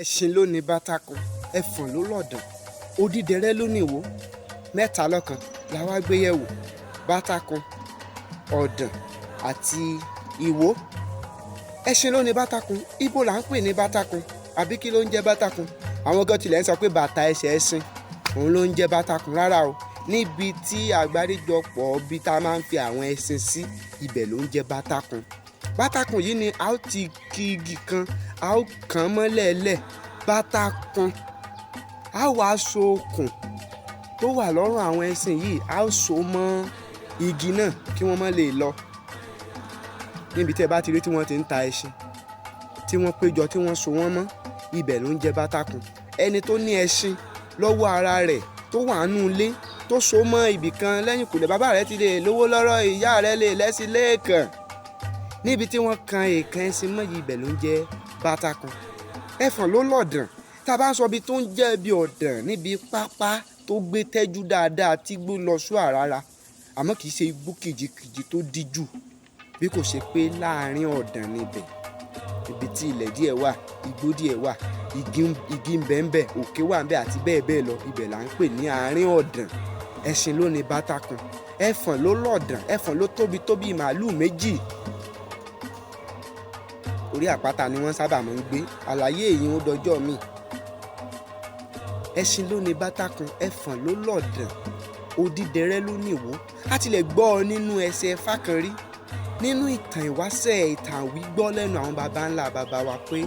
Ẹṣin ló ní bátákùn, ẹfọ̀n ló lọ̀dàn, odídẹrẹ́ ló nìwó. Mẹ́ta lọ́kan la wá gbé yẹ̀wò: bátákùn, ọ̀dàn àti ìwó. Ẹṣin ló ní bátákùn. Ibo là ń pè ní bátákùn, àbí kí ló ń jẹ́ bátákùn? Àwọn kan tilẹ̀ ń sọ pé bàtà ẹsẹ̀ ẹṣin òun ló ń jẹ́ bátákùn. Rárá o, níbi tí àgbáríjọpọ̀ bí tá a máa ń fi àwọn ẹṣin sí, ibẹ̀ ló ń jẹ́ bátákùn. Bátákùn yìí ni a ó ti ki igi kan, a ó kàn án mọ́lẹ̀ lẹ̀ bátákùn. A ó wá so okùn tó wà lọ́rùn àwọn ẹṣin yìí, a ó so mọ́ igi náà kí wọ́n má lè lọ. Níbi tí ẹ bá ti rí tí wọ́n ti ń ta ẹṣin, tí wọ́n péjọ, tí wọ́n so wọ́n mọ́, ibẹ̀ ló ń jẹ́ bátákùn. Ẹni tó ní ẹṣin lọ́wọ́ ara rẹ̀ tó wà nínú ilé tó so mọ́ ibì kan lẹ́yìn kùlẹ̀, bàbá rẹ̀ ti lè lówó lọ́rọ̀, ìyá rẹ̀ lè lẹ́sìn lẹ́ẹ̀kan, níbi tí wọ́n kan èèkàn ẹṣin mọ́ yìí, ibẹ̀ ló ń jẹ́ bátákùn. Ẹfọ̀n ló lọ̀dàn. Tá a bá ń sọ ibi tó ń jẹ́ ibi ọ̀dàn, níbi pápá tó gbé tẹ́jú dáadáa tí gbó lọ sú àràrà, àmọ́ kì í ṣe igbó kìjikìji tó díjù, bí kò ṣe pé láàrin ọ̀dàn níbẹ̀, ibi tí ilẹ̀ díẹ̀ wà, igbó díẹ̀ wà, igi ń bẹ ń bẹ, òkè wà ń bẹ àti bẹ́ẹ̀ bẹ́ẹ̀ lọ, ibẹ̀ là ń pè ní àárín ọ̀dàn. Ẹṣin ló ní bátákùn, ẹfọ̀n ló lọ̀dàn. Ẹfọ̀n ló tóbi tó bí màálù méjì. Orí àpáta ni wọ́n sábà máa ń gbé. Àlàyé èyí ń dọjọ́ mi. Ẹṣin ló ní bátákùn, ẹfọ̀n ló lọ̀dàn, odídẹrẹ́ ló nìwó. A tilẹ̀ gbọ́ ọ nínú ẹsẹ̀ Ifá kan rí nínú ìtàn ìwáṣẹ̀, ìtàn àwígbọ́ lẹ́nu àwọn baba ńlá baba wa, pé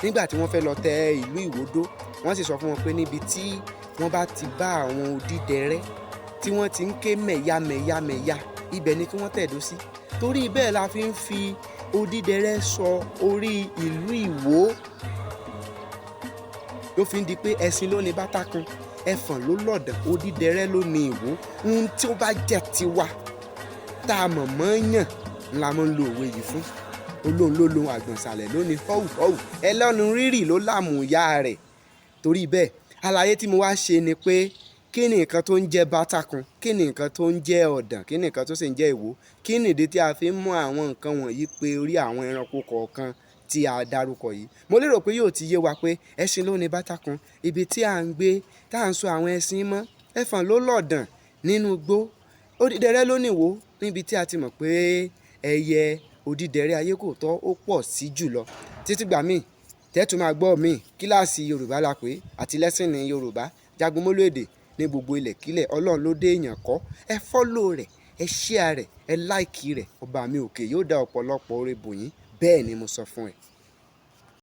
nígbà tí wọ́n fẹ́ lọ tẹ ìlú Ìwódó, wọ́n sì sọ fún wọn pé níbi tí wọ́n bá ti bá àwọn odídẹrẹ́ tí wọ́n ti ń ké mẹ̀yà mẹ̀yà mẹ̀yà, ibẹ̀ ni kí wọ́n tẹ̀dó sí. Torí bẹ́ẹ̀ la fi ń fi odídẹrẹ́ sọ orí ìlú Ìwó, ló fi ń di pé ẹṣin ló ní bátákùn, ẹfọ̀n ló lọ̀dàn, odídẹrẹ́ ló ní ìwó. Ohun tí ó bá jẹ́ tiwa tá a mọ̀ mọ́ yàn ńlá máa ń lo òwe yìí fún. Olóhùn ló lohun àgbọ̀nsalẹ̀ ló ní họ́wù họ́wù, ẹlẹ́nu rírì ló làmù ìyá rẹ̀. Torí bẹ́ẹ̀, àlàyé tí mo wá ṣe ni pé kí ni nǹkan tó ń jẹ́ bátákùn, kí ni nǹkan tó ń jẹ́ ọ̀dàn, kí ni nǹkan tó sì ń jẹ́ ìwó, kí ni ìdí tí a fi ń mú àwọn nǹkan wọ̀nyí pé orí àwọn ẹranko kọ̀ọ̀kan tí a dárúkọ yìí. Mo lérò pé yóò ti yé wa pé ẹṣin ló ní bátákùn, ibi tí à ń gbé tá à ń so àwọn ẹṣin mọ́, ẹfọ̀n ló lọ̀dàn nínú igbó, odídẹrẹ́ ló nìwó, níbi tí a ti mọ̀ pé ẹyẹ odídẹrẹ́ ayé kò tọ́ ó pọ̀ sí jùlọ. Títí gbà míì tẹ́tù máa gbọ́ mi, kíláàsì Yorùbá la pé àti lẹ́sìnì Yorùbá, Jagunmólú èdè ní gbogbo ilẹ̀kílẹ̀. Ọlọ́run ló dé èèyàn kọ́. Ẹ follow rẹ̀, ẹ share rẹ̀, ẹ like rẹ̀. Ọba mi òkè yóò dá ọ̀pọ̀lọpọ̀ oore bò yín. Bẹ́ẹ̀ ni mo sọ fún ẹ.